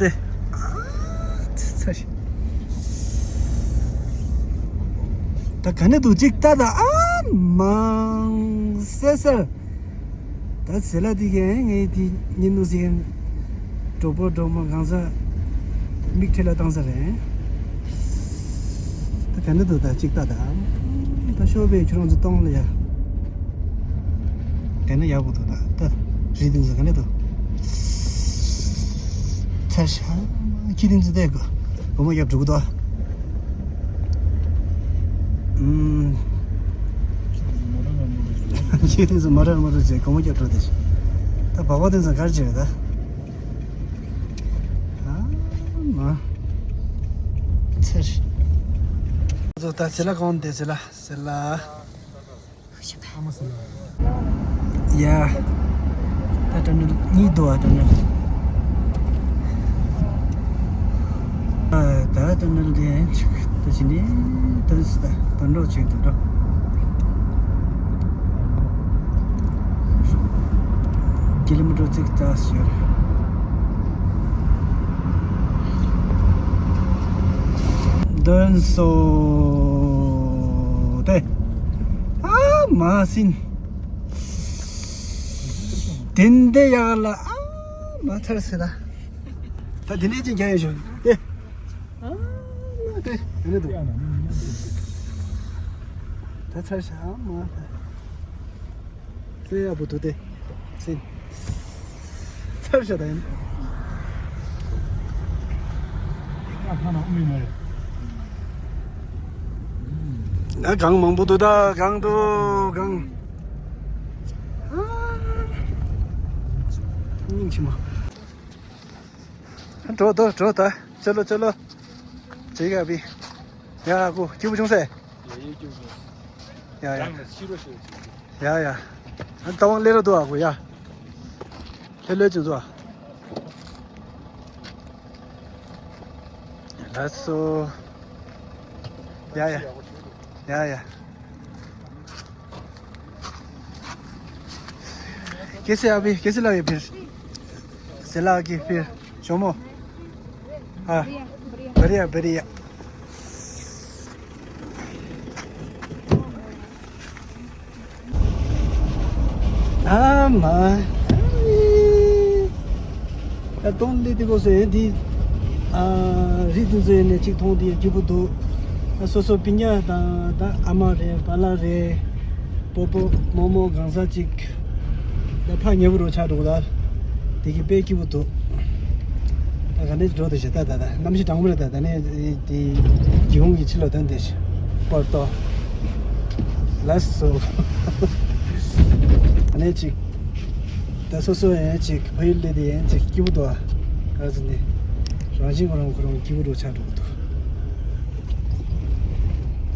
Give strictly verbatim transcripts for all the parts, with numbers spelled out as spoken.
ཨ་ཙི་ཙི། ད་ག་ནས་འདུག་ཅིག་ལྟ་ད། ཨ་མང་སེ་སེར། ད་ཟེ་ལ་དེ་གས་ངས་དེ་ཉིན་ནུ་ཟེ་གྲོགས་པོ་གྲོགས་མོ་གང་ཟག་མིག་ཁྲེལ་ལ་བཏང་ས་རེད། ད་ག་ནས་འདུག་ད་ཅིག་ལྟ་ད། ད་ཤོག་པས་ཁྱོད་རང་ཚོ་གཏོང་ལ་ཡ། དེ་ནས་ཡག་པོ་འདུག་ད་ད་རི་སྟེང་ཚོ་ག་ནས་འདུག་ཚར་ཤག་ཁྱི་སྟེང་ཚོ་བལྟས་དགོས། སྒོར་མོ་རྒྱབ་འགྲོ་གི་འདུག་ཨུམ། ཁྱི་སྟེང་ཚོ་མོ་ཊར་མོ་ཊར་བྱས་སྒོར་མོ་རྒྱབ་འགྲོ་བསྡད་ཤག་ད་སྦག་སྦག་སྟེང་ཚོ་ག་རེ་བྱེད་རེད་ད། ཨ་མ། ཚར། ཚོ་ད་ཟེ་ལ་གང་བསྡད་ཟེ་ལ་ཟེ་ལ། ཡ། ད་ཊ་ནལ་གཉིས་འདུག་ཨ་ཊ་ནལ། ཨ་ད་ཊ་ནལ་དེ་ཅིག་ད་ཕྱི་ནས་ཏོན་སི་ད་དོན་གྲོགས་ཅིག་དོན་གྲོགས། ཀི་ལོ་མི་ཊར་ཅིག་ཙམ་ཡོད། དོན་སོ་དེ། ཨ་མ་སིན། དེ་འདི་ཡག་ལ་ཨ་མ་ཚར་ཟེར་ད། ད་དེ་ནས་ཅི་རྒྱ་ཡོད་ཞོག་དེ། ཨ་མ་དེ་དེ་ནས་འདུག་ད་ཚར་ཤག་ཨ་མ་ད། སེ་ཡག་པོ་འདུག་སྟེ། སེ། ཚར་ཤག་ད་ཡིན། ཨ་གངས་མང་པོ་འདུག་ད་གངས་འདུག་གངས། ཨ། སྙིང་རྗེ་མ། འགྲོ་འགྲོ་འགྲོ་ད། ཅོ་ལོ་ཅོ་ལོ། ཅེ་ག་བི། ཡ་གོ་སྐྱིད་པོ་བྱུང་སེ། ཡ་ཡ་སྐྱིད་པོ་བྱུང་སེ། ཡ་ཡ། ཡ་ཡ། ཨ་རྟ་དབང་སླེབས་ར་འདུག་ཨ་གོ་ཡ། ལྷོད་ལྷོད་ཅིག་འཛུལ་ཨ། ལགས་སོ། ཡ་ཡ། ཡ་ཡ། कैसे अभी कैसे लगे फिर? चला के फिर चोमो। हाँ। बढ़िया बढ़िया। ཨ་མ། ད་སྟོང་ལི་དེ་གོ་སོ་ཡན་དེ། ཨ་རི་དུ་ཟེར་ནས་གཅིག་མཐོང་དེ་སྐྱིད་པོ་འདུག་ཨ་སོ་སོ་སྤུན་ཀྱག་དང་ད་ཨ་མ་རེད་པཱ་ལགས་རེད། སྤོ་སྤོ་རྨོ་མོ་གང་ཟག་གཅིག་ད་ཕ་ཉེ་པོ་རུ་ཆགས་འགྲོ་གི་ད། དེ་གི་དཔེ་སྐྱིད་པོ་འདུག་ད་ག་ནས་འགྲོ་དེ་ཤ་ད་ད་ད་གནམ་གཤིས་གྲང་མོ་རེད་ད། ད་ནས་དེ་སྒེའུ་ཁུང་གི་ཕྱི་ལོགས་ཐོན་དེ་ཤ་པོར་ཏོ། ལགས་སོ། ད་ནས་ཅིག་ད་སོ་སོ་ཡན་ཅིག་ཕ་ཡུལ་སླེབས་དེ་ཡན་ཅིག་སྐྱིད་པོ་འདུག་ཨ། ག་ཟེར་ནས་རང་བཞིན་ཁོ་རང་ཁོ་རང་སྐྱིད་པོ་འགྲོ་ཆགས་འགྲོ་གི་འདུག་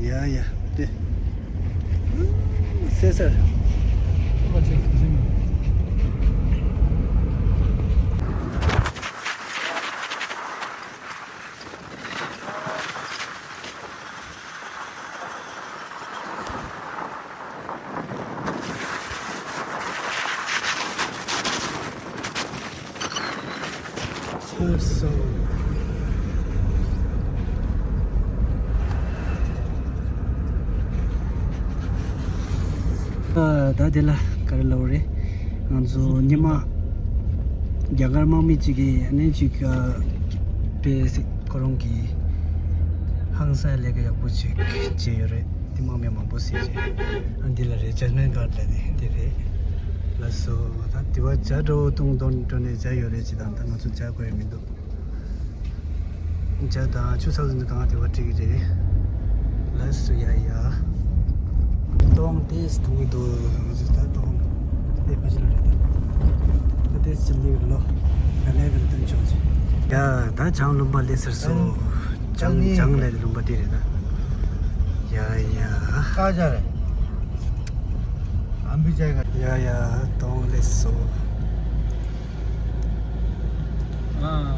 ཡ་ཡ་དེ། སེ་སར། ཚར་སོང་། ཨ་ད་དེ་ལ་ག་རེ་ལབ་རེད། ང་ཚོ་ཉི་མ་རྒྱ་གར་དམག་མི་གཅིག་གིས་ཨ་ནི་གཅིག་ཨ་དཔེ་ཁོ་རང་གི་ཧང་སང་ལས་ཀ་ཡག་པོ་ཅིག་བྱས་ཡོད་རེད། དེ་དམག་མི་མང་པོ་སྲིད་ཅིག་ཨ་འདི་ལ་རེད། ཇ་སྨན་གར་ལ་དེ་འདི་རེད། ལགས་སོ། ད་དེ་བ་ཇ་འགྲོ་བཏུང་དོན་འགྲོ་ནས་ཇ་ཡོད་རེད་ཅི་དང་ད་ང་ཚོ་ཇ་དགོས་ཡ་མི་འདུག་ཇ་དང་ཆུ་ཚ་ཚོ་འདི་གང་དེ་བ་འགྲིག་གི་རེད། ལགས་སོ་ཡ་ཡ། སྟོང་དེས་མཐོང་གི་འདུག་ང་ཚོ་ད་སྟོང་དེ་ཕ་ཆེ་ལ་རེད་ད། ད་དེ་ཅི་ལི་ལོ་ག་ལེ་ག་ལེ་སྟོན་ཆོག་ཅིག་ཡ་ད་བྱང་ལུང་པ་སླེབས་ཚར་སོང་། བྱང་བྱང་ལས་ལུང་པ་དེ་རེད་ད། ཡ་ཡ། ཀ་ཇ་རེད། ཨམ་བི་ཇ་ག་ཡ་ཡ་སྟོང་སླེབས་སོང་།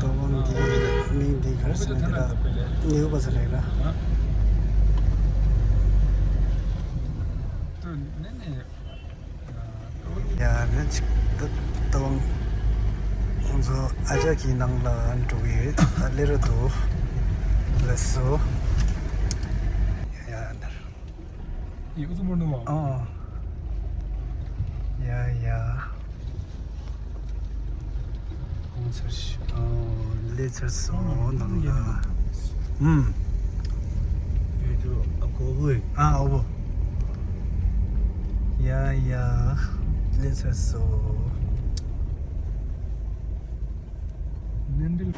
ཏོ་ཝང་གི་མིང་འདི་ག་རེ་ཟེར་ན་དེ་ལ་ནེའུ་བ་ཟེར་རེད་ལ། ཡ་ནི་ཅིག་ཏོ་ཏོ་ཝང་ ང་ཚོ་ཨ་ཅག་གི་ནང་ལ་འགྲོ་གི་ཡོད། ཨ་ལེ་ར་འདུག་ལགས་སོ། ཡ་ཡ་ནར། ཡིག་གཟུགས་མོ་ནུ་མ། ཨོ། ཡ་ཡ། ཁོང་ཚར་ཤི། ཨོ། ལེ་ཚར་སོང་ནང་ལ། ཨུམ། ཡོད་དུ་ཨ་ཁོ་བོས། ཨ་ཨོ་བོ། ཡ་ཡ། ལེ་ཚར་སོང་། ནན་དིལ།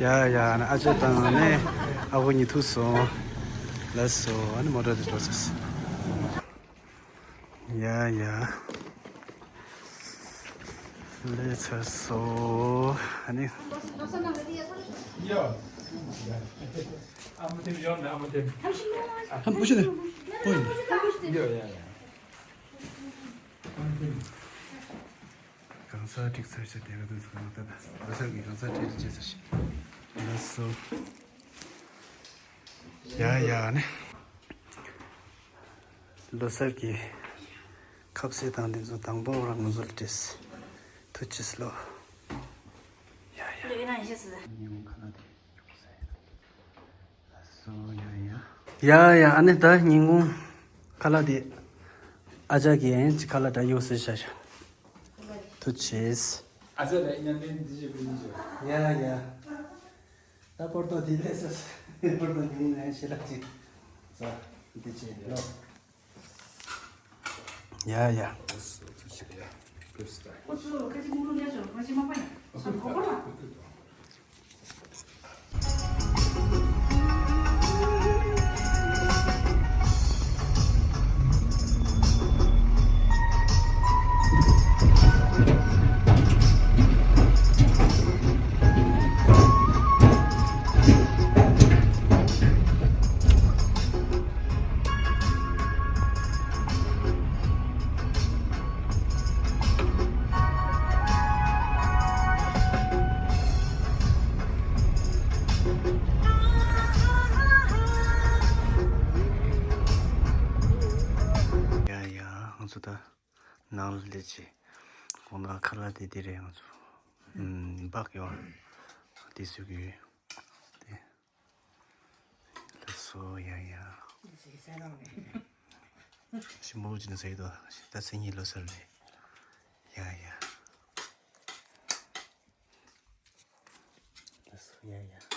ཡ་ཡ། ཨ་ཅག་དང་ནས་ཨ་ཁུ་གཉིས་ཐུག་སོང་། ལགས་སོ། ཨ་ནི་མོ་ཊ་དེ་འགྲོ་ཚར་སོང་། ཡ་ཡ། ལེ་ཚར་སོང་། ཨ་ནི། ཨ་མ་དེམ་ཡོང་ནས་ཨ་མ་དེམ། ཨ་མ་བུ་ཤི་ནས། ཨོ་ཡིན། ཡ་ཡ་ཡ། གང་ཟག་སྒྲིག་ཚར་ཤག་དེ་ག་དུས་སུ་གང་ལྟར་ལོ་གསར་གྱི་གང་ཟག་སྒྲིག་བྱེད་ཚར་ཤག་ལགས་སོ། ཡ་ཡ་ནི། ལོ་གསར་གྱི་ཁ་ཟས་དང་དེ་ཚོ་དང་པོ་རང་ང་ཚོ་ལ་སྤྲད། ཐུགས་རྗེ་ཆེ་ལོ། ཡ་ཡ། ཉིན་གུང་ཁ་ལག་དེ་ཡོད་ས་ཡིན། ལགས་སོ། ཡ་ཡ། ཡ་ཡ། ཨ་ནི་ད་ཉིན་གུང་ཁ་ལག་དེ་ཨ་ཅག་གིས་ཨེ་ཅི་ཁ་ལག་འདྲ་ཡོད་ཟེར་བཞག་ཤག་ཐུགས་རྗེ་ཆེ། ཨ་ཅག་ལ་ཉན་ནས་འདི་ཞིག་བུ་ཡིན་ཞུ། ཡ་ཡ། ད་པོར་ཏོ་འདི་ལས་ས་པོར་ཏོ་ཉིན་ནས་ཞེ་དྲག་ཅིག་ས་འདི་བྱེད་ལོ། ཡ་ཡ། ཡ་ཡ། ང་ཚོ་ད་ནང་ལ་སླེབས་རྗེས་ཁོང་ད་ཁ་ལག་དེ་དེ་རེད། ང་ཚོ་ཨམ་སྦག་ཡོད། དེ་བཟོ་གི་ཡོད། དེ། ལགས་སོ། ཡ་ཡ། ཞིམ་པོ་ཅིག་ཟེར་དོ། ད་སང་ཉིན་ལོ་གསར་རེད། ཡ་ཡ། ལགས་སོ། ཡ་ཡ།